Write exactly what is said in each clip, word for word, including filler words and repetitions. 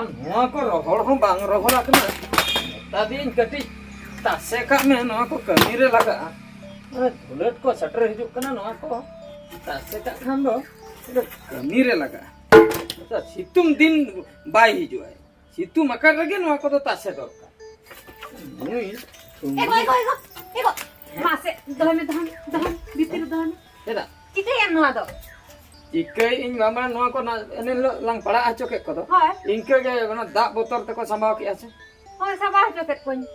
ᱱᱚᱣᱟ ᱠᱚ ᱨᱚᱦᱚᱲ ᱦᱚᱸ ᱵᱟᱝ ᱨᱚᱦᱚᱲ ᱟᱠᱟᱱᱟ᱾ ᱢᱮᱛᱟ ᱫᱤᱭᱟᱹᱧ ᱠᱟᱹᱴᱤᱡ ᱛᱟᱥᱮ ᱠᱟᱜ ᱢᱮ, ᱱᱚᱣᱟ ᱠᱚ ᱠᱟᱹᱢᱤ ᱨᱮ ᱞᱟᱜᱟᱜᱼᱟ᱾ ᱚᱱᱟ ᱫᱷᱩᱞᱟᱹᱴ ᱠᱚ ᱥᱮᱴᱮᱨ ᱦᱤᱡᱩᱜ ᱠᱟᱱᱟ, ᱱᱚᱣᱟ ᱠᱚ ᱛᱟᱥᱮ ᱠᱟᱜ ᱠᱷᱟᱱ ᱫᱚ ᱠᱟᱹᱢᱤ ᱨᱮ ᱞᱟᱜᱟᱜᱼᱟ᱾ ᱟᱪᱪᱷᱟ, ᱥᱤᱛᱩᱝ ᱫᱤᱱ ᱵᱟᱭ ᱦᱤᱡᱩᱜᱼᱟ, ᱥᱤᱛᱩᱝ ᱟᱠᱟᱱ ᱨᱮᱜᱮ ᱱᱚᱣᱟ ᱠᱚᱫᱚ ᱛᱟᱥᱮ ᱫᱚᱨᱠᱟᱨ᱾ ᱱᱩᱭ ᱮᱜᱳ, ᱮᱜᱳ, ᱮᱜᱳ, ᱮᱜᱳ᱾ ᱢᱟᱥᱮ, ᱫᱚᱦᱚᱭ ᱢᱮ, ᱫᱚᱦᱚᱭ ᱢᱮ, ᱫᱚᱦᱚᱭ ᱢᱮ, ᱵᱷᱤᱛᱤᱨ ᱨᱮ ᱫᱚᱦᱚᱭ ᱢᱮ᱾ ᱪᱮᱫᱟᱜ? ᱪᱤᱠᱟᱹᱭᱟᱢ ᱱᱚᱣᱟ ᱫᱚ? ᱪᱤᱠᱟᱹᱭ ᱤᱧ ᱵᱟᱝᱢᱟ ᱱᱚᱣᱟ ᱠᱚ ᱱᱟ-, ᱮᱱᱮ ᱦᱤᱞᱳᱜ ᱞᱟᱝ ᱯᱟᱲᱟᱜ ᱦᱚᱪᱚ ᱠᱮᱫ ᱠᱚᱫᱚ᱾ ᱦᱳᱭ᱾ ᱤᱱᱠᱟᱹ ᱜᱮ ᱚᱱᱟ ᱫᱟᱜ ᱵᱚᱛᱚᱨ ᱛᱮᱠᱚ ᱥᱟᱢᱵᱟᱣ ᱠᱮᱜᱼᱟ ᱥᱮ? ᱦᱳᱭ, ᱥᱟᱢᱵᱟᱣ ᱦᱚᱪᱚ ᱠᱮᱫ ᱠᱚᱣᱟᱧ᱾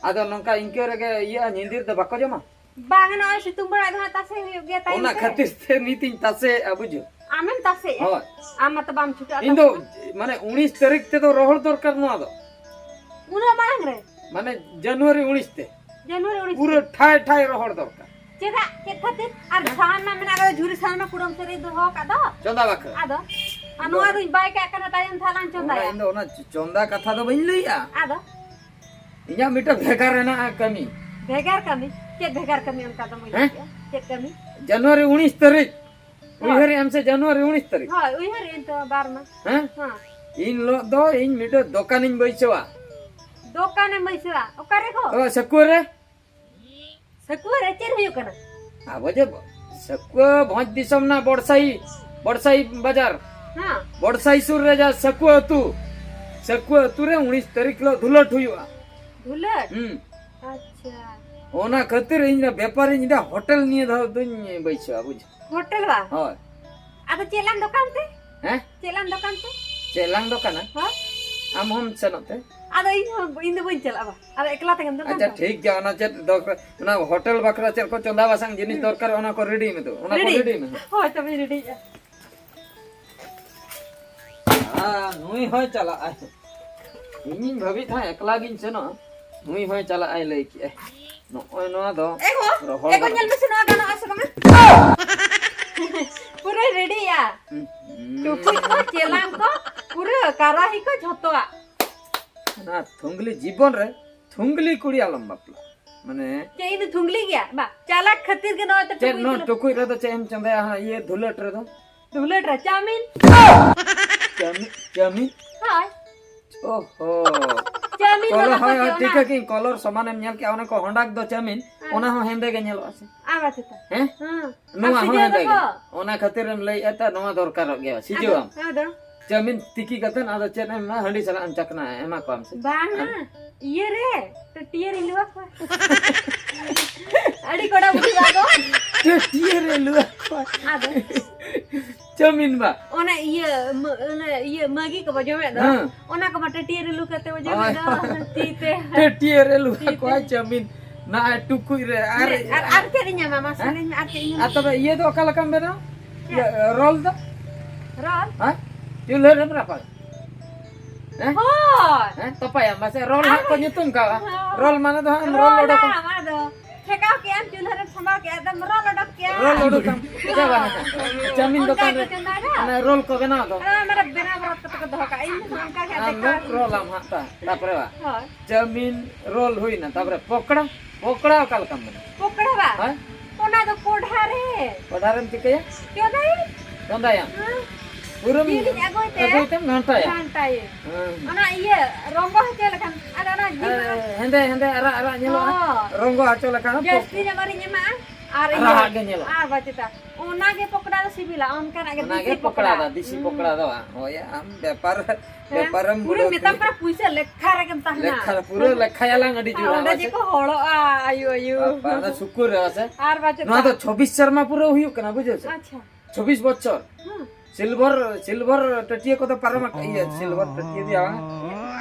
ᱟᱫᱚ ᱱᱚᱝᱠᱟ ᱤᱱᱠᱟᱹ ᱨᱮᱜᱮ ᱤᱭᱟᱹ ᱧᱤᱫᱤᱨ ᱫᱚ ᱵᱟᱠᱚ ᱡᱚᱢᱟ? ᱵᱟᱝ, ᱱᱚᱜᱼᱚᱭ ᱥᱤᱛᱩᱝ ᱵᱮᱲᱟ ᱫᱚ ᱦᱟᱸᱜ ᱛᱟᱥᱮ ᱦᱩᱭᱩᱜ ᱜᱮᱭᱟ ᱛᱟᱭᱚᱢ ᱚᱱᱟ ᱛᱮ᱾ ᱠᱷᱟᱹᱛᱤᱨ ᱛᱮ ᱱᱤᱛᱤᱧ ᱛᱟᱥᱮᱭᱮᱜᱼᱟ, ᱵᱩᱡᱷᱟᱹᱣ? ᱟᱢᱮᱢ ᱛᱟᱥᱮᱭᱮᱜᱼᱟ? ᱦᱳᱭ᱾ ᱟᱢ ᱢᱟᱛᱚ ᱵᱟᱢ ᱪᱷᱩᱴᱟᱹᱜᱼᱟ ᱤᱧ ᱫᱚ, ᱛᱟᱥᱮ᱾ ᱢᱟᱱᱮ, ᱩᱱᱤᱥ ᱛᱟᱹᱨᱤᱠᱷ ᱛᱮᱫᱚ ᱨᱚᱦᱚᱲ ᱫᱚᱨᱠᱟᱨ ᱱᱚᱣᱟ ᱫᱚ᱾ ᱩᱱᱟᱹᱜ ᱢᱟᱲᱟᱝ ᱨᱮ? ᱢᱟᱱᱮ, ᱡᱟᱱᱩᱣᱟᱨᱤ ᱩᱱᱤᱥ ᱛᱮ᱾ ᱡᱟᱱᱩᱣᱟᱨᱤ ᱩᱱᱤᱥ ᱯᱩᱨᱟᱹ ᱛᱮ? ᱴᱷᱟᱭ ᱴᱷᱟᱭ ᱨᱚᱦᱚᱲ ᱫᱚᱨᱠᱟᱨ᱾ ᱪᱮᱫᱟᱜ? ᱪᱮᱫ ᱠᱷᱟᱹᱛᱤᱨ? ᱟᱨ ᱦᱮᱸ? ᱥᱟᱦᱟᱱ ᱢᱟ ᱢᱮᱱᱟᱜ ᱠᱟᱫᱟ, ᱡᱷᱩᱨᱤ ᱥᱟᱦᱟᱱ ᱢᱟ ᱠᱩᱰᱟᱹᱢ ᱥᱮᱫ ᱨᱮ ᱫᱚᱦᱚ ᱟᱠᱟᱫ ᱫᱚ᱾ ᱪᱚᱸᱫᱟ ᱵᱟᱠᱷᱨᱟ᱾ ᱟᱫᱚ? ᱟᱨ ᱱᱚᱣᱟ ᱫᱚᱧ ᱵᱟᱭ ᱠᱟᱜ ᱠᱟᱱᱟ, ᱛᱟᱭᱚᱢ ᱛᱮ ᱦᱟᱸᱜ ᱞᱟᱝ ᱚᱱᱟ ᱪᱚᱸᱫᱟᱭᱟ᱾ ᱤᱧ ᱫᱚ ᱚᱱᱟ ᱪᱚᱸᱫᱟ ᱠᱟᱛᱷᱟ ᱫᱚ ᱵᱟᱹᱧ ᱞᱟᱹᱭᱮᱜᱼᱟ᱾ ᱟᱫᱚ? ᱤᱧᱟᱹᱜ ᱢᱤᱫᱴᱟᱝ ᱵᱷᱮᱜᱟᱨ ᱦᱮᱱᱟᱜᱼᱟ ᱠᱟᱹᱢᱤ᱾ ᱵᱷᱮᱜᱟᱨ ᱠᱟᱹᱢᱤ? ᱪᱮᱫ ᱵᱷᱮᱜᱟᱨ ᱠᱟᱹᱢᱤ ᱚᱱᱠᱟ ᱫᱚ ᱢᱟᱹᱭ ᱦᱮᱸ? ᱞᱟᱹᱭ ᱠᱮᱜᱼᱟ? ᱪᱮᱫ ᱠᱟᱹᱢᱤ? ᱡᱟᱱᱩᱣᱟᱨᱤ ᱩᱱᱤᱥ ᱛᱟᱹᱨᱤᱠᱷ᱾ ᱦᱳᱭ᱾ ᱩᱭᱦᱟᱹᱨᱮᱜ ᱟᱢ ᱥᱮ ᱡᱟᱱᱩᱣᱟᱨᱤ ᱩᱱᱤᱥ ᱛᱟᱹᱨᱤᱠᱷ? ᱦᱳᱭ, ᱩᱭᱦᱟᱹᱨᱮᱜ ᱟᱹᱧ ᱛᱚ, ᱵᱟᱨ ᱢᱟ᱾ ᱦᱮᱸ? ᱦᱮᱸ᱾ ᱤᱱ ᱦᱤᱞᱳᱜ ᱫᱚ ᱤᱧ ᱢᱤᱫᱴᱮᱡ ᱫᱚᱠᱟᱱᱤᱧ ᱵᱟᱹᱭᱥᱟᱹᱣᱟ᱾ ᱫᱚᱠᱟᱱᱮᱢ ᱵᱟᱹᱭᱥᱟᱹᱣᱟ? ᱚᱠᱟᱨᱮ ᱜᱚ? ᱚ, ᱥᱟᱹᱠᱩᱣᱟᱹ ᱨᱮ᱾ ᱥᱟᱹᱠᱩᱣᱟᱹ ᱨᱮ ᱪᱮᱫ ᱦᱩᱭᱩᱜ ᱠᱟᱱᱟ? ᱟᱵᱚ ᱡᱮ ᱥᱟᱹᱠᱩᱣᱟᱹ ᱵᱷᱚᱸᱡᱽ ᱫᱤᱥᱚᱢ ᱨᱮᱱᱟᱜ ᱵᱚᱲᱥᱟᱭᱤ, ᱵᱚᱲᱥᱟᱭᱤ ᱵᱟᱡᱟᱨ᱾ ᱦᱮᱸ᱾ ᱵᱚᱲᱥᱟᱭᱤ ᱥᱩᱨ ᱨᱮ ᱡᱟ ᱥᱟᱹᱠᱩᱣᱟᱹ ᱟᱹᱛᱩ, ᱥᱟᱹᱠᱩᱣᱟᱹ ᱟᱹᱛᱩ ᱨᱮ ᱩᱱᱤᱥ ᱛᱟᱹᱨᱤᱠᱷ ᱦᱤᱞᱳᱜ ᱫᱷᱩᱞᱟᱹᱴ ᱦᱩᱭᱩᱜᱼᱟ᱾ ᱫᱷᱩᱞᱟᱹᱴ? ᱦᱩᱸ᱾ ᱟᱪᱪᱷᱟ᱾ ᱚᱱᱟ ᱠᱷᱟᱹᱛᱤᱨ ᱤᱧ ᱫᱚ ᱵᱮᱯᱟᱨᱤᱧ ᱤᱧ ᱫᱚ ᱦᱳᱴᱮᱞ ᱱᱤᱭᱟᱹ ᱫᱷᱟᱣ ᱫᱚᱧ ᱵᱟᱹᱭᱥᱟᱹᱣᱟ, ᱵᱩᱡᱽ᱾ ᱦᱳᱴᱮᱞ ᱵᱟ? ᱦᱳᱭ᱾ ᱟᱫᱚ ᱪᱮᱫ ᱞᱟᱝ ᱫᱚᱠᱟᱱ ᱛᱮ? ᱦᱮᱸ? ᱪᱮᱫ ᱞᱟᱝ ᱫᱚᱠᱟᱱ ᱛᱮ? ᱪᱮᱫ ᱞᱟᱝ ᱫᱚᱠᱟᱱᱟ? ᱦᱳᱭ᱾ ᱟᱢ ᱦᱚᱸᱢ ᱥᱮᱱᱚᱜ ᱛᱮ? ᱟᱫᱚ ᱤᱧ ᱦᱚᱸ, ᱤᱧ ᱫᱚ ᱵᱟᱹᱧ ᱪᱟᱞᱟᱜᱼᱟ ᱵᱟ᱾ ᱟᱫᱚ ᱮᱠᱞᱟ ᱛᱮᱜᱮᱢ ᱫᱚᱠᱟᱱ ᱟᱪᱪᱷᱟ, ᱛᱚ? ᱴᱷᱤᱠ ᱜᱮᱭᱟ᱾ ᱚᱱᱟ ᱪᱮᱫ ᱫᱚᱨᱠᱟᱨ, ᱚᱱᱟ ᱦᱳᱴᱮᱞ ᱵᱟᱠᱷᱨᱟ ᱪᱮᱫ ᱠᱚ ᱪᱚᱸᱫᱟ ᱵᱟᱥᱟᱝ ᱡᱤᱱᱤᱥ ᱦᱩᱸ᱾ ᱫᱚᱨᱠᱟᱨ, ᱚᱱᱟ ᱠᱚ ᱨᱮᱰᱤ ᱢᱮ ᱛᱚ᱾ ᱚᱱᱟ ᱠᱚ ᱨᱮᱰᱤ? ᱨᱮᱰᱤ ᱢᱮ᱾ ᱦᱳᱭ, ᱛᱚᱵᱮᱧ ᱨᱮᱰᱤᱭᱮᱫᱼᱟ᱾ ᱟᱨ ᱱᱩᱭ ᱦᱚᱸᱭ ᱪᱟᱞᱟᱜᱼᱟᱭ᱾ ᱤᱧᱤᱧ ᱵᱷᱟᱹᱵᱤᱭᱮᱫ ᱛᱟᱦᱮᱸᱫ ᱮᱠᱞᱟ ᱜᱤᱧ ᱥᱮᱱᱚᱜᱼᱟ, ᱱᱩᱭ ᱦᱚᱸᱭ ᱪᱟᱞᱟᱜᱼᱟᱭ ᱞᱟᱹᱭ ᱠᱮᱜᱼᱟᱭ᱾ ᱱᱚᱜᱼᱚᱭ ᱱᱚᱣᱟ ᱫᱚ ᱮ ᱜᱚ, ᱨᱚᱦᱚᱲ ᱮ ᱜᱚ, ᱵᱟᱝ᱾ ᱧᱮᱞ ᱢᱮᱥᱮ ᱱᱚᱣᱟ ᱜᱟᱱᱚᱜᱼᱟ ᱥᱮ ᱵᱟᱝᱟ? ᱯᱩᱨᱟᱹ ᱨᱮᱰᱤᱭᱟ᱾ ᱦᱩᱸ᱾ ᱴᱩᱠᱩᱡ ᱠᱚ, ᱪᱮᱞᱟᱝ ᱠᱚ, ᱯᱩᱨᱟᱹ ᱠᱟᱨᱟᱦᱤ ᱠᱚ, ᱡᱷᱚᱛᱚᱣᱟᱜ᱾ ᱚᱱᱟ ᱛᱷᱩᱝᱜᱽᱞᱤ ᱡᱤᱵᱚᱱ ᱨᱮ ᱛᱷᱩᱝᱜᱽᱞᱤ ᱠᱩᱲᱤ ᱟᱞᱚᱢ ᱵᱟᱯᱞᱟ᱾ ᱢᱟᱱᱮ ᱪᱮᱫ, ᱤᱧ ᱫᱚ ᱛᱷᱩᱝᱜᱽᱞᱤ ᱜᱮᱭᱟ? ᱵᱟ, ᱪᱟᱞᱟᱜ ᱠᱷᱟᱹᱛᱤᱨ ᱜᱮ ᱱᱚᱜᱼᱚᱭ ᱛᱚ ᱪᱮᱫ ᱴᱩᱠᱩᱡ ᱱᱚᱣᱟ ᱠᱚᱞᱮ ᱴᱩᱠᱩᱡ ᱨᱮᱫᱚ ᱪᱮᱫ ᱮᱢ ᱪᱚᱸᱫᱟᱭᱟ ᱦᱟᱸᱜ, ᱤᱭᱟᱹ ᱫᱷᱩᱞᱟᱹᱴ ᱨᱮᱫᱚ? ᱫᱷᱩᱞᱟᱹᱴ ᱨᱮ ᱪᱟᱣᱢᱤᱱ᱾ ᱪᱟᱣᱢᱤ-, ᱪᱟᱣᱢᱤᱱ? ᱦᱳᱭ᱾ ᱚᱦᱚ᱾ ᱪᱟᱣᱢᱤᱱ ᱠᱚᱞᱚᱨ ᱵᱟᱞᱟ ᱦᱳᱭ, ᱠᱚᱜᱮ ᱦᱳᱭ, ᱚᱱᱟ᱾ ᱴᱷᱤᱠᱟᱹ ᱠᱤᱧ, ᱠᱚᱞᱚᱨ ᱥᱚᱢᱟᱱᱮᱢ ᱧᱮᱞ ᱠᱮᱜᱼᱟ, ᱚᱱᱮ ᱠᱚ ᱦᱚᱸᱰᱟᱜ ᱫᱚ ᱪᱟᱣᱢᱤᱱ, ᱦᱮᱸ᱾ ᱚᱱᱟ ᱦᱚᱸ ᱦᱮᱸᱫᱮ ᱜᱮ ᱧᱮᱞᱚᱜᱼᱟ ᱥᱮ? ᱟᱨ ᱵᱟᱪᱮᱛᱟ᱾ ᱦᱮᱸ? ᱦᱮᱸ᱾ ᱱᱚᱣᱟ ᱟᱨ ᱦᱚᱸ ᱥᱤᱵᱤᱞ ᱦᱮᱸᱫᱮ ᱜᱮ᱾ ᱫᱚᱠᱚ᱾ ᱚᱱᱟ ᱠᱷᱟᱹᱛᱤᱨᱮᱢ ᱞᱟᱹᱭᱮᱫᱼᱟ ᱛᱚ, ᱱᱚᱣᱟ ᱫᱚᱨᱠᱟᱨᱚᱜ ᱜᱮᱭᱟ, ᱥᱤᱡᱟᱹᱣᱟᱢ᱾ ᱟᱫᱚ, ᱟᱫᱚ? ᱪᱟᱣᱢᱤᱱ ᱛᱤᱠᱤ ᱠᱟᱛᱮ ᱟᱫᱚ ᱪᱮᱫ ᱮᱢ ᱮᱢᱟ? ᱦᱟᱺᱰᱤ ᱥᱟᱞᱟᱜ ᱮᱢ ᱪᱟᱠᱷᱱᱟ, ᱮᱢᱟ ᱠᱚᱣᱟᱢ ᱥᱮ? ᱵᱟᱝᱟ᱾ ᱟᱨ ᱤᱭᱟᱹ ᱨᱮ, ᱴᱟᱹᱴᱭᱟᱹ ᱨᱮ ᱞᱩᱣᱟ ᱠᱚᱣᱟ᱾ ᱟᱹᱰᱤ ᱠᱚᱲᱟ ᱵᱩᱡᱷᱟᱹᱜᱼᱟ ᱟᱫᱚ᱾ ᱴᱟᱹᱴᱭᱟᱹ ᱨᱮ ᱞᱩᱣᱟ ᱠᱚᱣᱟ᱾ ᱟᱫᱚ? ᱪᱟᱣᱢᱤᱱ ᱵᱟ? ᱚᱱᱟ ᱤᱭᱟᱹ, ᱢᱟᱹ-, ᱚᱱᱟ ᱤᱭᱟᱹ ᱢᱟᱹᱜᱤ ᱠᱚ ᱵᱚ ᱡᱚᱢᱮᱫ ᱫᱚ, ᱦᱮᱸ᱾ ᱚᱱᱟ ᱠᱚᱢᱟ ᱴᱟᱹᱴᱭᱟᱹ ᱨᱮ ᱞᱩ ᱠᱟᱛᱮ ᱵᱚ ᱡᱚᱢᱮᱫ ᱦᱳᱭ᱾ ᱫᱚ, ᱛᱤ ᱛᱮ᱾ ᱴᱟᱹᱴᱭᱟᱹ ᱨᱮ ᱞᱩᱣᱟ ᱛᱤ ᱛᱮ᱾ ᱠᱚᱣᱟ ᱪᱟᱣᱢᱤᱱ᱾ ᱱᱚᱜᱼᱚᱭ ᱴᱩᱠᱩᱡ ᱨᱮ ᱟᱨ ᱟᱨ, ᱟᱨ ᱪᱮᱫ ᱤᱧ ᱮᱢᱟ? ᱢᱟᱥᱮ ᱦᱮᱸ? ᱞᱟᱹᱭ ᱢᱮ, ᱟᱨ ᱪᱮᱫ ᱤᱧ ᱮᱢᱟ? ᱟᱨ ᱛᱚᱵᱮ ᱤᱭᱟᱹ ᱫᱚ ᱚᱠᱟ ᱞᱮᱠᱟᱢ ᱵᱮᱱᱟᱣᱟ? ᱪᱮᱫ? ᱤᱭᱟᱹ, ᱨᱳᱞ ᱫᱚ? ᱨᱳᱞ? ᱦᱮᱸ? ᱪᱩᱞᱦᱟᱹ ᱨᱮᱢ ᱨᱟᱯᱟᱜᱟ? ᱦᱮᱸ? ᱦᱳᱭ᱾ ᱦᱮᱸ? ᱛᱚᱯᱟᱭᱟᱢ ᱢᱟᱥᱮ, ᱨᱳᱞ ᱦᱟᱸᱜ ᱠᱚ ᱧᱩᱛᱩᱢ ᱠᱟᱣᱟ᱾ ᱦᱳᱭ᱾ ᱨᱳᱞ ᱢᱟᱱᱮ ᱫᱚ ᱦᱟᱸᱜ ᱮᱢ ᱨᱳᱞ ᱨᱳᱞ ᱚᱰᱚᱠᱟ᱾ ᱟᱢ ᱟᱫᱚ ᱴᱷᱮᱠᱟᱣ ᱠᱮᱜᱼᱟᱢ, ᱪᱩᱞᱦᱟᱹ ᱨᱮᱢ ᱥᱟᱢᱵᱟᱣ ᱠᱮᱜᱼᱟ, ᱟᱫᱚᱢ ᱨᱳᱞ ᱚᱰᱚᱠ ᱠᱮᱜᱼᱟ᱾ ᱨᱳᱞ ᱚᱰᱚᱠᱟᱢ᱾ ᱪᱮᱫᱟᱜ ᱵᱟᱝ? ᱦᱳᱭ᱾ ᱪᱟᱣᱢᱤᱱ ᱚᱱᱠᱟ ᱫᱚᱠᱟᱱ ᱠᱚ ᱨᱮ ᱪᱚᱸᱫᱟᱭᱟ᱾ ᱚᱱᱮ ᱨᱳᱞ ᱠᱚ ᱵᱮᱱᱟᱣ ᱫᱚ᱾ ᱦᱮᱸ, ᱢᱟᱱᱮ ᱵᱮᱱᱟᱣ ᱵᱟᱲᱟ ᱠᱟᱛᱮ ᱠᱚ ᱫᱚᱦᱚ ᱠᱟᱜᱼᱟ᱾ ᱤᱧ ᱦᱚᱸ ᱚᱱᱠᱟ ᱜᱮ ᱟᱨ ᱫᱮᱠᱷᱟᱣ᱾ ᱨᱳᱞ ᱟᱢ ᱦᱟᱸᱜ ᱛᱟ-, ᱛᱟᱯᱚᱨᱮ ᱵᱟ᱾ ᱦᱳᱭ᱾ ᱪᱟᱣᱢᱤᱱ, ᱨᱳᱞ ᱦᱩᱭᱱᱟ, ᱛᱟᱯᱚᱨᱮ ᱯᱚᱠᱲᱟ, ᱯᱚᱠᱲᱟ ᱚᱠᱟ ᱞᱮᱠᱟᱢ ᱵᱮᱱᱟᱣᱟ? ᱯᱚᱠᱲᱟ ᱵᱟ? ᱦᱮᱸ? ᱚᱱᱟ ᱫᱚ ᱠᱚᱰᱷᱟ ᱨᱮ᱾ ᱠᱚᱰᱷᱟ ᱨᱮᱢ ᱪᱤᱠᱟᱹᱭᱟ? ᱪᱚᱸᱫᱟᱭᱟᱹᱧ᱾ ᱪᱚᱸᱫᱟᱭᱟᱢ? ᱦᱮᱸ᱾ ᱯᱩᱨᱟᱹᱢ ᱡᱤᱞᱤᱧ ᱟᱹᱜᱩᱭ ᱛᱮ᱾ ᱟᱹᱜᱩᱭ ᱛᱮᱢ ᱜᱷᱟᱱᱴᱟᱭᱟ? ᱜᱷᱟᱱᱴᱟᱭᱟᱹᱧ᱾ ᱦᱮᱸ᱾ ᱚᱱᱟ ᱤᱭᱟᱹ, ᱨᱚᱝᱜᱚ ᱦᱚᱪᱚ ᱞᱮᱠᱷᱟᱱ, ᱟᱫᱚ ᱚᱱᱟ ᱡᱤᱞ ᱦᱮᱸ, ᱦᱮᱸᱫᱮ, ᱦᱮᱸᱫᱮ, ᱟᱨᱟᱜ, ᱟᱨᱟᱜ ᱧᱮᱞᱚᱜᱼᱟ᱾ ᱦᱚᱸ᱾ ᱨᱚᱝᱜᱚ ᱦᱚᱪᱚ ᱞᱮᱠᱷᱟᱱ ᱡᱟᱹᱥᱛᱤ ᱧᱚᱜ ᱢᱟᱨᱤᱧ ᱮᱢᱟᱜᱼᱟ᱾ ᱟᱨ ᱤᱭᱟᱹ, ᱟᱨᱟᱜ ᱜᱮ ᱧᱮᱞᱚᱜᱼᱟ᱾ ᱟᱨ ᱵᱟᱪᱮᱛᱟ᱾ ᱚᱱᱟ ᱜᱮ ᱯᱚᱠᱚᱲᱟ ᱫᱚ ᱥᱤᱵᱤᱞᱟ, ᱚᱱᱠᱟᱱᱟᱜ ᱜᱮ ᱚᱱᱟ ᱜᱮ ᱫᱮᱥᱤ ᱯᱚᱠᱚᱲᱟ ᱯᱚᱠᱚᱲᱟ᱾ ᱫᱚ, ᱫᱮᱥᱤ ᱦᱩᱸ᱾ ᱯᱚᱠᱚᱲᱟ ᱫᱚ ᱵᱟᱝ᱾ ᱦᱳᱭ, ᱟᱢ ᱵᱮᱯᱟᱨ ᱦᱮᱸ, ᱵᱮᱯᱟᱨᱮᱢ ᱯᱩᱨᱟᱹ ᱵᱩᱰᱷᱟᱹᱣ ᱢᱮᱛᱟᱢ ᱠᱮᱫᱟ᱾ ᱠᱟᱱᱟ, ᱯᱩᱭᱥᱟᱹ ᱞᱮᱠᱷᱟ ᱨᱮᱜᱮᱢ ᱛᱟᱦᱮᱱᱟ᱾ ᱞᱮᱠᱷᱟ, ᱯᱩᱨᱟᱹ ᱞᱮᱠᱷᱟᱭᱟᱞᱟᱝ ᱟᱹᱰᱤ ᱡᱳᱨ, ᱚᱸᱰᱮ ᱦᱮᱸ ᱡᱮ ᱥᱮ? ᱠᱚ ᱦᱚᱲᱚᱜᱼᱟ, ᱟᱭᱳ, ᱟᱭᱳ᱾ ᱵᱟᱯᱟ, ᱚᱱᱟ ᱥᱩᱠᱩᱨ ᱨᱮ, ᱦᱮᱸ ᱥᱮ? ᱟᱨ ᱵᱟᱪᱮᱛᱟ᱾ ᱱᱚᱣᱟ ᱫᱚ ᱪᱷᱚᱵᱵᱤᱥ ᱥᱮᱨᱢᱟ ᱯᱩᱨᱟᱹ ᱦᱩᱭᱩᱜ ᱠᱟᱱᱟ, ᱵᱩᱡᱷᱟᱹᱣ ᱥᱮ? ᱟᱪᱪᱷᱟ᱾ ᱪᱷᱚᱵᱵᱤᱥ ᱵᱚᱪᱷᱚᱨ᱾ ᱦᱩᱸ᱾ ᱥᱤᱞᱵᱷᱟᱨ, ᱥᱤᱞᱵᱷᱟᱨ ᱴᱟᱹᱴᱭᱟᱹ ᱠᱚᱫᱚ ᱯᱟᱨᱚᱢ ᱟᱠᱟᱱᱟ, ᱤᱭᱟᱹ, ᱥᱤᱞᱵᱷᱟᱨ ᱴᱟᱹᱴᱭᱟᱹ ᱫᱚ ᱵᱟᱝ,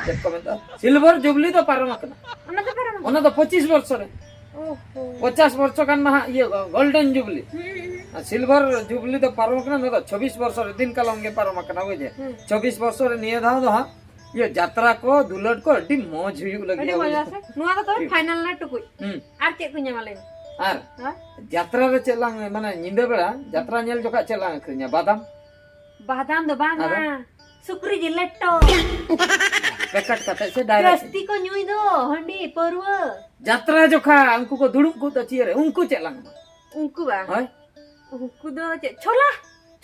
ᱪᱮᱫ ᱠᱚ ᱢᱮᱛᱟᱜᱼᱟ? ᱥᱤᱞᱵᱷᱟᱨ ᱡᱩᱵᱞᱤ ᱫᱚ ᱯᱟᱨᱚᱢ ᱟᱠᱟᱱᱟ᱾ ᱚᱱᱟ ᱫᱚ ᱯᱟᱨᱚᱢ ᱟᱠᱟᱱᱟ? ᱚᱱᱟ ᱫᱚ ᱯᱚᱸᱪᱤᱥ ᱵᱚᱪᱷᱚᱨ ᱨᱮ᱾ ᱚᱦᱚ᱾ ᱯᱚᱪᱟᱥ ᱵᱚᱨᱥᱚ ᱜᱟᱱ ᱢᱟ ᱦᱟᱸᱜ ᱤᱭᱟᱹ ᱜᱳᱞᱰᱮᱱ ᱡᱩᱵᱞᱤ᱾ ᱦᱩᱸ, ᱦᱩᱸ᱾ ᱟᱨ ᱥᱤᱞᱵᱷᱟᱨ ᱡᱩᱵᱞᱤ ᱫᱚ ᱯᱟᱨᱚᱢ ᱟᱠᱟᱱᱟ, ᱱᱚᱣᱟ ᱫᱚ ᱪᱷᱚᱵᱵᱤᱥ ᱵᱚᱨᱥᱚ ᱨᱮ, ᱫᱤᱱ ᱠᱟᱞᱚᱢ ᱜᱮ ᱯᱟᱨᱚᱢ ᱟᱠᱟᱱᱟ, ᱵᱩᱡᱷᱟᱹᱣ? ᱦᱩᱸ᱾ ᱪᱷᱚᱵᱵᱤᱥ ᱵᱚᱨᱥᱚ ᱨᱮ ᱱᱤᱭᱟᱹ ᱫᱷᱟᱣ ᱫᱚ ᱦᱟᱸᱜ ᱤᱭᱟᱹ ᱡᱟᱛᱨᱟ ᱠᱚ, ᱫᱩᱞᱟᱹᱲ ᱠᱚ ᱟᱹᱰᱤ ᱢᱚᱡᱽ ᱦᱩᱭᱩᱜ ᱞᱟᱹᱜᱤᱫ, ᱟᱹᱰᱤ ᱢᱚᱡᱽ ᱵᱩᱡᱷᱟᱹᱣ? ᱥᱮ? ᱱᱚᱣᱟ ᱫᱚ ᱛᱚᱵᱮ ᱦᱩᱸ᱾ ᱯᱷᱟᱭᱱᱟᱞ ᱨᱮᱱᱟᱜ ᱴᱩᱠᱩᱡ᱾ ᱦᱩᱸ᱾ ᱟᱨ ᱪᱮᱫ ᱠᱚ ᱧᱟᱢᱟ ᱞᱟᱹᱭ ᱢᱮ? ᱟᱨ ᱦᱮᱸ? ᱡᱟᱛᱨᱟ ᱨᱮ ᱪᱮᱫ ᱞᱟᱝ, ᱢᱟᱱᱮ ᱧᱤᱫᱟᱹ ᱵᱮᱲᱟ ᱡᱟᱛᱨᱟ ᱧᱮᱞ ᱡᱚᱠᱷᱟᱡ ᱪᱮᱫ ᱞᱟᱝ ᱟᱹᱠᱷᱨᱤᱧᱟ? ᱵᱟᱫᱟᱢ? ᱵᱟᱫᱟᱢ ᱫᱚ ᱵᱟᱝᱟ᱾ ᱟᱫᱚ? ᱥᱩᱠᱨᱤ ᱡᱤᱞ ᱞᱮᱴᱚ᱾ ᱯᱮᱠᱮᱴ ᱠᱟᱛᱮ ᱥᱮ ᱰᱟᱭᱨᱮᱠᱴ? ᱡᱟᱹᱥᱛᱤ ᱠᱚ ᱧᱩᱭ ᱫᱚ ᱦᱟᱺᱰᱤ, ᱯᱟᱹᱨᱣᱟᱹ᱾ ᱡᱟᱛᱨᱟ ᱡᱚᱠᱷᱟ ᱩᱱᱠᱩ ᱠᱚ ᱫᱩᱲᱩᱵ ᱠᱚᱜ ᱫᱚ ᱪᱮᱭᱟᱨ ᱨᱮ, ᱩᱱᱠᱩ ᱪᱮᱫ ᱞᱟᱝ ᱮᱢᱟ? ᱩᱱᱠᱩ ᱵᱟ? ᱦᱳᱭ᱾ ᱩᱱᱠᱩ ᱫᱚ ᱪᱮᱫ, ᱪᱷᱳᱞᱟ?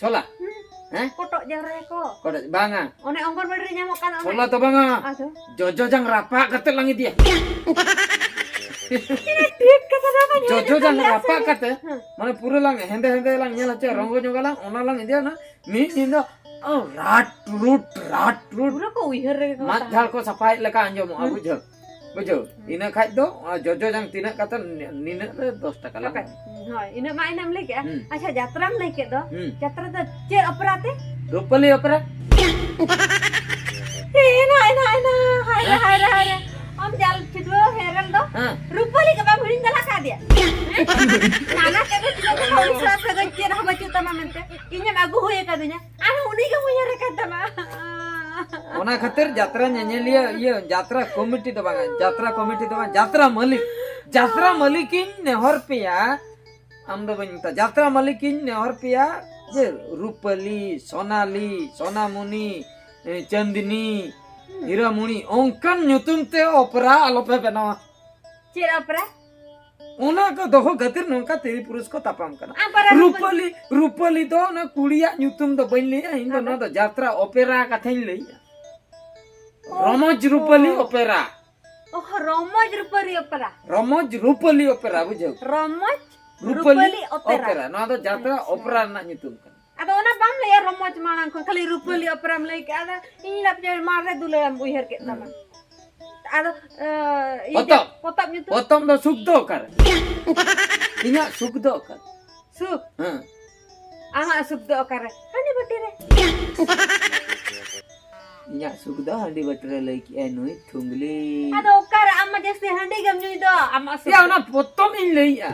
ᱪᱷᱳᱞᱟ? ᱦᱩᱸ᱾ ᱦᱮᱸ? ᱠᱚᱴᱚᱜ ᱡᱟᱣᱨᱟᱭᱟᱠᱚ᱾ ᱠᱚᱴᱚᱡ ᱵᱟᱝᱟ᱾ ᱚᱱᱮ ᱚᱝᱜᱚᱱᱵᱟᱲᱤ ᱨᱮ ᱧᱟᱢᱚᱜ ᱠᱟᱱ ᱚᱱᱟ᱾ ᱪᱷᱳᱞᱟ ᱫᱚ ᱵᱟᱝᱟ᱾ ᱟᱫᱚ? ᱡᱚᱡᱚ ᱡᱟᱝ ᱨᱟᱯᱟᱜ ᱠᱟᱛᱮ ᱞᱟᱝ ᱤᱫᱤᱭᱟ᱾ ᱴᱷᱤᱠ ᱠᱟᱛᱷᱟ ᱫᱚ ᱵᱟᱝ ᱧᱮᱞ ᱡᱚᱡᱚ ᱠᱟᱛᱮ ᱡᱟᱝ ᱞᱟᱹᱭ ᱨᱟᱯᱟᱜ ᱟᱥᱮ? ᱠᱟᱛᱮ ᱦᱮᱸ᱾ ᱢᱟᱱᱮ ᱯᱩᱨᱟᱹ ᱞᱟᱝ ᱦᱮᱸᱫᱮ ᱦᱮᱸᱫᱮ ᱞᱟᱝ ᱧᱮᱞ ᱦᱚᱪᱚᱭᱟ, ᱨᱚᱝᱜᱚ ᱧᱚᱜᱟᱞᱟᱝ, ᱚᱱᱟ ᱞᱟᱝ ᱤᱫᱤᱭᱟ ᱚᱱᱟ ᱢᱤᱫ ᱧᱤᱫᱟᱹ᱾ ᱚ, ᱨᱟᱴ ᱨᱩᱴ ᱨᱟᱴ ᱨᱩᱴ᱾ ᱯᱩᱨᱟᱹ ᱠᱚ ᱩᱭᱦᱟᱹᱨ ᱨᱮᱜᱮ ᱠᱚ ᱢᱟᱫ ᱛᱟᱦᱮᱱᱟ᱾ ᱡᱷᱟᱲ ᱠᱚ ᱥᱟᱯᱷᱟᱭᱮᱫ ᱞᱮᱠᱟ ᱟᱸᱡᱚᱢᱚᱜᱼᱟ᱾ ᱦᱩᱸ᱾ ᱵᱩᱡᱷᱟᱹᱣ? ᱵᱩᱡᱷᱟᱹᱣ? ᱤᱱᱟᱹ ᱠᱷᱟᱡ ᱫᱚ ᱚᱱᱟ ᱡᱚᱡᱚ ᱡᱟᱝ ᱛᱤᱱᱟᱹᱜ ᱠᱟᱛᱮ ᱱᱤᱱᱟᱹᱜ ᱨᱮ ᱫᱚᱥ ᱴᱟᱠᱟ ᱞᱟᱜᱟᱜᱼᱟ᱾ ᱦᱳᱭ, ᱤᱱᱟᱹᱜ ᱢᱟ ᱤᱱᱟᱹᱜ ᱮᱢ ᱞᱟᱹᱭ ᱠᱮᱜᱼᱟ᱾ ᱦᱩᱸ᱾ ᱟᱪᱪᱷᱟ, ᱡᱟᱛᱨᱟᱢ ᱞᱟᱹᱭ ᱠᱮᱫ ᱫᱚ, ᱦᱩᱸ᱾ ᱡᱟᱛᱨᱟ ᱫᱚ ᱪᱮᱫ ᱚᱯᱮᱨᱟ ᱛᱮ? ᱨᱩᱯᱟᱹᱞᱤ ᱚᱯᱮᱨᱟ᱾ ᱮᱱᱟ, ᱮᱱᱟ, ᱮᱱᱟ, ᱦᱟᱭ ᱨᱮ, ᱦᱟᱭ ᱨᱮ, ᱦᱟᱭ ᱨᱮ᱾ ᱟᱢ ᱡᱟᱞ ᱪᱷᱤᱰᱣᱟᱹ ᱦᱮᱨᱮᱞ ᱫᱚ ᱦᱮᱸ᱾ ᱨᱩᱯᱟᱹᱞᱤ ᱜᱮ ᱵᱟᱢ ᱦᱤᱲᱤᱧ ᱫᱟᱞᱟ ᱠᱟᱫᱮᱭᱟ? ᱱᱟᱱᱟ ᱠᱮᱫᱮ ᱪᱮᱫ ᱦᱚᱸ ᱵᱟᱹᱱᱩᱜ ᱛᱟᱢᱟ ᱢᱮᱱᱛᱮ ᱤᱧᱮᱢ ᱟᱹᱜᱩ ᱦᱩᱭ ᱟᱠᱟᱫᱤᱧᱟ, ᱟᱨ ᱩᱱᱤ ᱜᱮ ᱩᱭᱦᱟᱹᱨ ᱟᱠᱟᱫ ᱛᱟᱢᱟ᱾ ᱚᱱᱟ ᱠᱷᱟᱹᱛᱤᱨ ᱡᱟᱛᱨᱟ ᱧᱮᱧᱮᱞᱤᱭᱟᱹ, ᱤᱭᱟᱹ, ᱡᱟᱛᱨᱟ ᱠᱚᱢᱤᱴᱤ ᱫᱚ ᱵᱟᱝᱟ, ᱡᱟᱛᱨᱟ ᱠᱚᱢᱤᱴᱤ ᱫᱚ ᱵᱟᱝ, ᱡᱟᱛᱨᱟ ᱢᱟᱹᱞᱤᱠ, ᱡᱟᱛᱨᱟ ᱢᱟᱹᱞᱤᱠᱤᱧ ᱱᱮᱦᱚᱨ ᱯᱮᱭᱟ, ᱟᱢ ᱫᱚ ᱵᱟᱹᱧ ᱢᱮᱛᱟ, ᱡᱟᱛᱨᱟ ᱢᱟᱹᱞᱤᱠᱤᱧ ᱱᱮᱦᱚᱨ ᱯᱮᱭᱟ ᱡᱮ ᱨᱩᱯᱟᱹᱞᱤ, ᱥᱳᱱᱟᱞᱤ, ᱥᱳᱱᱟᱢᱩᱱᱤ, ᱮ, ᱪᱟᱸᱫᱽᱱᱤ, ᱦᱤᱨᱟᱢᱩᱱᱤ, ᱚᱱᱠᱟᱱ ᱧᱩᱛᱩᱢ ᱛᱮ ᱚᱯᱮᱨᱟ ᱟᱞᱚᱯᱮ ᱵᱮᱱᱟᱣᱟ᱾ ᱪᱮᱫ ᱚᱯᱮᱨᱟ? ᱚᱱᱟ ᱠᱚ ᱫᱚᱦᱚ ᱠᱷᱟᱹᱛᱤᱨ ᱱᱚᱝᱠᱟ ᱛᱤᱨᱤ ᱯᱩᱨᱩᱥ ᱠᱚ ᱛᱟᱯᱟᱢ ᱠᱟᱱᱟ᱾ ᱟᱢ ᱯᱟᱨᱟ ᱨᱩᱯᱟᱹᱞᱤ, ᱨᱩᱯᱟᱹᱞᱤ ᱫᱚ ᱚᱱᱟ ᱠᱩᱲᱤᱭᱟᱜ ᱧᱩᱛᱩᱢ ᱫᱚ ᱵᱟᱹᱧ ᱞᱟᱹᱭᱟ, ᱤᱧ ᱫᱚ ᱟᱫᱚ? ᱱᱚᱣᱟ ᱫᱚ ᱡᱟᱛᱨᱟ ᱚᱯᱮᱨᱟ ᱠᱟᱛᱷᱟᱧ ᱞᱟᱹᱭᱟ᱾ ᱚ᱾ ᱨᱚᱢᱚᱡᱽ ᱨᱩᱯᱟᱹᱞᱤ ᱚᱯᱮᱨᱟ᱾ ᱚ, ᱨᱚᱢᱚᱡᱽ ᱨᱩᱯᱟᱹᱞᱤ ᱚᱯᱮᱨᱟ᱾ ᱨᱚᱢᱚᱡᱽ ᱨᱩᱯᱟᱹᱞᱤ ᱚᱯᱮᱨᱟ, ᱵᱩᱡᱷᱟᱹᱣ? ᱨᱚᱢᱚᱡᱽ ᱨᱩᱯᱟᱹᱞᱤ ᱨᱩᱯᱟᱹᱞᱤ ᱚᱯᱮᱨᱟ᱾ ᱚᱯᱮᱨᱟ᱾ ᱱᱚᱣᱟ ᱫᱚ ᱡᱟᱛᱨᱟ ᱟᱪᱪᱷᱟ᱾ ᱚᱯᱮᱨᱟ ᱨᱮᱱᱟᱜ ᱧᱩᱛᱩᱢ ᱠᱟᱱᱟ᱾ ᱟᱫᱚ ᱚᱱᱟ ᱵᱟᱢ ᱞᱟᱹᱭᱟ ᱨᱚᱢᱚᱡᱽ ᱢᱟᱲᱟᱝ ᱠᱷᱚᱱ, ᱠᱷᱟᱹᱞᱤ ᱨᱩᱯᱟᱹᱞᱤ ᱚᱯᱮᱨᱟᱢ ᱞᱟᱹᱭ ᱠᱮᱜᱼᱟ᱾ ᱟᱫᱚ ᱤᱧ ᱞᱟᱯ ᱢᱟᱨ ᱨᱮ ᱫᱩᱞᱟᱹᱲᱮᱢ ᱩᱭᱦᱟᱹᱨ ᱠᱮᱫ ᱛᱟᱢᱟ᱾ ᱟᱫᱚ, ᱮ, ᱤᱭᱟᱹ, ᱯᱚᱛᱚᱵ᱾ ᱯᱚᱛᱚᱵ ᱧᱩᱛᱩᱢ? ᱯᱚᱛᱚᱵ ᱫᱚ ᱥᱩᱠ ᱫᱚ ᱚᱠᱟᱨᱮ? ᱤᱧᱟᱹᱜ ᱥᱩᱠ ᱫᱚ ᱚᱠᱟᱨᱮ? ᱥᱩᱠ? ᱦᱮᱸ᱾ ᱟᱢᱟᱜ ᱥᱩᱠ ᱫᱚ ᱚᱠᱟᱨᱮ? ᱦᱟᱺᱰᱤ ᱵᱟᱹᱴᱤ ᱨᱮ᱾ ᱤᱧᱟᱹᱜ ᱥᱩᱠ ᱫᱚ ᱦᱟᱺᱰᱤ ᱵᱟᱹᱴᱤ ᱨᱮ ᱞᱟᱹᱭ ᱠᱮᱜᱼᱟᱭ ᱱᱩᱭ ᱛᱷᱩᱝᱞᱤ᱾ ᱟᱫᱚ ᱚᱠᱟᱨᱮ? ᱟᱢ ᱢᱟ ᱡᱟᱹᱥᱛᱤ ᱦᱟᱺᱰᱤ ᱜᱮᱢ ᱧᱩᱭ ᱫᱚ᱾ ᱟᱢᱟᱜ ᱥᱩᱠ ᱭᱟ, ᱫᱚ᱾ ᱚᱱᱟ ᱯᱚᱛᱚᱵ ᱤᱧ ᱞᱟᱹᱭᱮᱜᱼᱟ᱾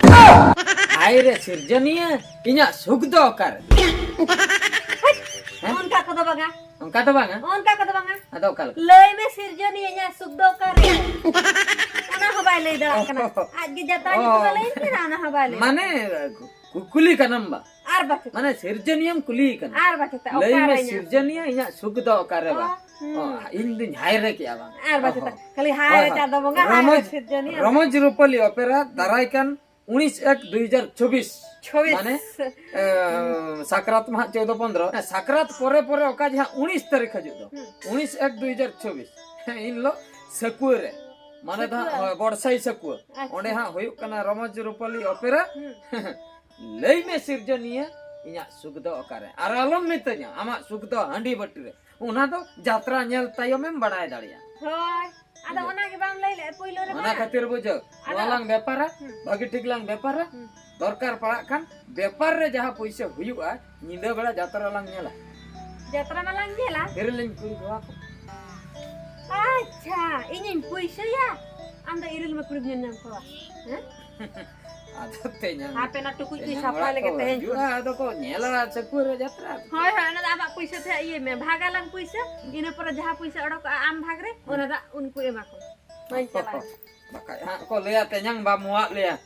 ᱦᱟᱭ ᱨᱮ ᱥᱤᱨᱡᱚᱱᱤᱭᱟᱹ, ᱤᱧᱟᱹᱜ ᱥᱩᱠ ᱫᱚ ᱚᱠᱟᱨᱮ? ᱦᱮᱸ? ᱚᱱᱠᱟ ᱠᱚᱫᱚ ᱵᱟᱝᱟ᱾ ᱚᱱᱠᱟ ᱫᱚ ᱵᱟᱝᱟ᱾ ᱚᱱᱠᱟ ᱠᱚᱫᱚ ᱵᱟᱝᱟ᱾ ᱟᱫᱚ ᱚᱠᱟ ᱞᱮᱠᱟ? ᱞᱟᱹᱭ ᱢᱮ ᱥᱤᱨᱡᱚᱱᱤᱭᱟᱹ, ᱤᱧᱟᱹᱜ ᱥᱩᱠ ᱫᱚ ᱚᱠᱟᱨᱮ? ᱚᱱᱟ ᱦᱚᱸ ᱵᱟᱭ ᱞᱟᱹᱭ ᱫᱟᱲᱮᱭᱟᱜ ᱠᱟᱱᱟ᱾ ᱟᱡ ᱜᱮ ᱡᱟᱛᱨᱟ ᱧᱩᱛᱩᱢ ᱮ ᱞᱟᱹᱭ ᱠᱮᱫᱟ, ᱚᱱᱟ ᱦᱚᱸ ᱵᱟᱭ ᱞᱟᱹᱭ ᱢᱟᱱᱮ ᱠᱩᱠᱞᱤ ᱠᱟᱱᱟᱢ ᱵᱟ? ᱟᱨ ᱵᱟᱪᱮᱛᱟ᱾ ᱢᱟᱱᱮ ᱥᱤᱨᱡᱚᱱᱤᱭᱟᱹᱢ ᱠᱩᱞᱤᱭᱮ ᱠᱟᱱᱟ᱾ ᱟᱨ ᱵᱟᱪᱮᱛᱟ, ᱞᱟᱹᱭ ᱚᱠᱟᱨᱮ ᱢᱮ ᱤᱧᱟᱹᱜ ᱥᱤᱨᱡᱚᱱᱤᱭᱟᱹ, ᱤᱧᱟᱹᱜ ᱥᱩᱠ ᱫᱚ ᱚᱠᱟᱨᱮ ᱵᱟ? ᱚ, ᱦᱩᱸ᱾ ᱚ, ᱤᱧ ᱫᱩᱧ ᱦᱟᱭᱨᱮ ᱠᱮᱜᱼᱟ ᱵᱟᱝ᱾ ᱟᱨ ᱵᱟᱪᱮᱛᱟ᱾ ᱚᱦᱚ᱾ ᱠᱷᱟᱹᱞᱤ ᱦᱟᱭ ᱦᱳᱭ, ᱨᱮ ᱦᱳᱭ᱾ ᱪᱟᱸᱫᱚ ᱵᱚᱸᱜᱟ, ᱦᱟᱭ ᱨᱮ ᱨᱚᱢᱚᱡᱽ, ᱥᱤᱨᱡᱚᱱᱤᱭᱟᱹ᱾ ᱨᱚᱢᱚᱡᱽ ᱨᱩᱯᱟᱹᱞᱤ ᱚᱯᱮᱨᱟ ᱫᱟᱨᱟᱭ ᱠᱟᱱ ᱩᱱᱤᱥ ᱮᱠ ᱫᱩ ᱦᱟᱡᱟᱨ ᱪᱚᱵᱵᱤᱥ᱾ ᱪᱚᱵᱵᱤᱥ᱾ ᱢᱟᱱᱮ, ᱮ, ᱥᱟᱠᱨᱟᱛ ᱢᱟ ᱦᱟᱸᱜ ᱪᱳᱫᱚ ᱯᱚᱱᱫᱽᱨᱚ᱾ ᱦᱮᱸ, ᱥᱟᱠᱨᱟᱛ ᱯᱚᱨᱮ ᱯᱚᱨᱮ ᱚᱠᱟ ᱡᱟᱦᱟᱸ ᱩᱱᱤᱥ ᱛᱟᱹᱨᱤᱠᱷ ᱦᱤᱡᱩᱜ ᱫᱚ, ᱦᱩᱸ᱾ ᱩᱱᱤᱥ ᱮᱠ ᱫᱩ ᱦᱟᱡᱟᱨ ᱪᱚᱵᱵᱤᱥ᱾ ᱦᱮᱸ, ᱤᱱ ᱦᱤᱞᱳᱜ ᱥᱟᱹᱠᱩᱣᱟᱹ ᱨᱮ, ᱢᱟᱱᱮ ᱫᱚ ᱦᱟᱸᱜ, ᱥᱟᱹᱠᱩᱣᱟᱹ? ᱦᱳᱭ, ᱵᱚᱲᱥᱟᱭ ᱥᱟᱹᱠᱩᱣᱟᱹ᱾ ᱟᱪᱪᱷᱟ᱾ ᱚᱸᱰᱮ ᱦᱟᱸᱜ ᱦᱩᱭᱩᱜ ᱠᱟᱱᱟ ᱨᱚᱢᱚᱡᱽ ᱨᱩᱯᱟᱹᱞᱤ ᱚᱯᱮᱨᱟ᱾ ᱦᱩᱸ᱾ ᱞᱟᱹᱭ ᱢᱮ ᱥᱤᱨᱡᱚᱱᱤᱭᱟᱹ, ᱤᱧᱟᱹᱜ ᱥᱩᱠ ᱫᱚ ᱚᱠᱟᱨᱮ? ᱟᱨ ᱟᱞᱚᱢ ᱢᱤᱛᱟᱹᱧᱟ, ᱟᱢᱟᱜ ᱥᱩᱠ ᱫᱚ ᱦᱟᱺᱰᱤ ᱵᱟᱹᱴᱤ ᱨᱮ᱾ ᱚᱱᱟ ᱫᱚ ᱡᱟᱛᱨᱟ ᱧᱮᱞ ᱛᱟᱭᱚᱢᱮᱢ ᱵᱟᱲᱟᱭ ᱫᱟᱲᱮᱭᱟᱜᱼᱟ᱾ ᱦᱳᱭ, ᱟᱫᱚ ᱵᱩᱡᱷᱟᱹᱣ? ᱚᱱᱟ ᱜᱮ ᱵᱟᱢ ᱞᱟᱹᱭ ᱞᱮᱫᱼᱟ ᱯᱩᱭᱞᱩ ᱨᱮ ᱚᱱᱟ ᱢᱟ᱾ ᱠᱷᱟᱹᱛᱤᱨ ᱵᱩᱡᱷᱟᱹᱣ, ᱟᱫᱚ ᱱᱚᱣᱟ ᱞᱟᱝ ᱵᱮᱯᱟᱨᱟ, ᱦᱩᱸ᱾ ᱵᱷᱟᱹᱜᱤ ᱴᱷᱤᱠ ᱞᱟᱝ ᱵᱮᱯᱟᱨᱟ᱾ ᱦᱩᱸ᱾ ᱫᱚᱨᱠᱟᱨ ᱯᱟᱲᱟᱜ ᱠᱷᱟᱱ ᱵᱮᱯᱟᱨ ᱨᱮ ᱡᱟᱦᱟᱸ ᱯᱩᱭᱥᱟᱹ ᱦᱩᱭᱩᱜᱼᱟ, ᱧᱤᱫᱟᱹ ᱵᱮᱲᱟ ᱡᱟᱛᱨᱟ ᱞᱟᱝ ᱧᱮᱞᱟ᱾ ᱡᱟᱛᱨᱟ ᱢᱟ ᱞᱟᱝ ᱧᱮᱞᱟ᱾ ᱤᱨᱤᱞ ᱞᱤᱧ ᱠᱩᱞ ᱫᱚᱦᱚ ᱟᱠᱚ᱾ ᱟᱪᱪᱷᱟ, ᱤᱧᱤᱧ ᱯᱩᱭᱥᱟᱹᱭᱟ? ᱟᱢ ᱫᱚ ᱤᱨᱤᱞ ᱢᱟ ᱠᱩᱲᱤᱢ ᱧᱮᱞ ᱧᱟᱢ ᱠᱚᱣᱟ᱾ ᱦᱮᱸ? ᱟᱫᱚ ᱛᱮᱧᱟᱝ, ᱦᱟᱯᱮ ᱱᱟ ᱴᱩᱠᱩᱡ ᱠᱚ ᱛᱮᱧᱟᱝ ᱥᱟᱯᱷᱟ ᱚᱲᱟᱜ ᱞᱮᱜᱮ ᱠᱚ ᱛᱮᱦᱮᱧ ᱦᱤᱡᱩᱜᱼᱟ, ᱠᱷᱚᱱ᱾ ᱟᱫᱚ ᱠᱚ ᱧᱮᱞᱟ ᱥᱟᱹᱠᱩᱣᱟᱹ ᱨᱮ ᱡᱟᱛᱨᱟ᱾ ᱦᱳᱭ, ᱦᱳᱭ, ᱚᱱᱟ ᱫᱚ ᱟᱢᱟᱜ ᱯᱩᱭᱥᱟᱹ ᱛᱮ ᱤᱭᱟᱹᱭ ᱢᱮ, ᱵᱷᱟᱜᱟᱞᱟᱝ ᱯᱩᱭᱥᱟᱹ, ᱤᱱᱟᱹ ᱯᱚᱨᱮ ᱡᱟᱦᱟᱸ ᱯᱩᱭᱥᱟᱹ ᱚᱰᱚᱠᱚᱜᱼᱟ ᱟᱢ ᱵᱷᱟᱜᱽ ᱨᱮ, ᱚᱱᱟ ᱫᱚ ᱩᱱᱠᱩ ᱮᱢᱟ ᱠᱚ᱾ ᱵᱟᱹᱧ ᱪᱟᱞᱟᱜᱼᱟ᱾ ᱵᱟᱠᱷᱟᱡ ᱦᱟᱸᱜ ᱠᱚ ᱞᱟᱹᱭᱟ ᱛᱮᱧᱟᱝ ᱵᱟᱢ ᱦᱚᱦᱚᱣᱟᱜ ᱞᱮᱭᱟ᱾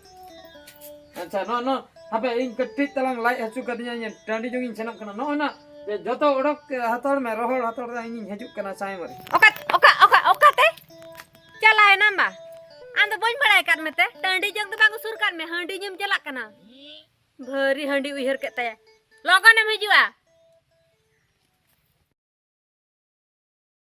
ᱟᱪᱪᱷᱟ, ᱱᱚᱣᱟ, ᱱᱚᱣᱟ, ᱦᱟᱯᱮ, ᱤᱧ ᱠᱟᱹᱴᱤᱡ ᱛᱟᱞᱟᱝ ᱞᱟᱡ ᱦᱟᱹᱥᱩ ᱠᱟᱫᱤᱧᱟ, ᱤᱧ ᱴᱟᱺᱰᱤ ᱡᱚᱝ ᱤᱧ ᱥᱮᱱᱚᱜ ᱠᱟᱱᱟ᱾ ᱱᱚᱜᱼᱚᱭ ᱱᱟ, ᱡᱮ ᱡᱚᱛᱚ ᱚᱰᱚᱠ ᱦᱟᱛᱟᱲ ᱢᱮ, ᱨᱚᱦᱚᱲ ᱦᱟᱛᱟᱲ ᱢᱮ, ᱤᱧᱤᱧ ᱦᱤᱡᱩᱜ ᱠᱟᱱᱟ ᱥᱟᱭ ᱢᱟᱨᱮ᱾ ᱚᱠᱟ, ᱚᱠᱟ, ᱚᱠᱟ, ᱚᱠᱟᱛᱮ? ᱪᱟᱞᱟᱣᱮᱱᱟᱢ ᱵᱟ? ᱟᱢ ᱫᱚ ᱵᱟᱹᱧ ᱵᱟᱲᱟᱭ ᱟᱠᱟᱫ ᱢᱮᱛᱮ? ᱴᱟᱺᱰᱤ ᱡᱚᱝ ᱫᱚ ᱵᱟᱝ ᱩᱥᱩᱨ ᱠᱟᱫ ᱢᱮ, ᱦᱟᱺᱰᱤ ᱧᱩᱢ ᱪᱟᱞᱟᱜ ᱠᱟᱱᱟ᱾ ᱵᱷᱟᱹᱨᱤ ᱦᱟᱺᱰᱤ ᱩᱭᱦᱟᱹᱨ ᱠᱮᱫ ᱛᱟᱭᱟ᱾ ᱞᱚᱜᱚᱱᱮᱢ ᱦᱤᱡᱩᱜᱼᱟ,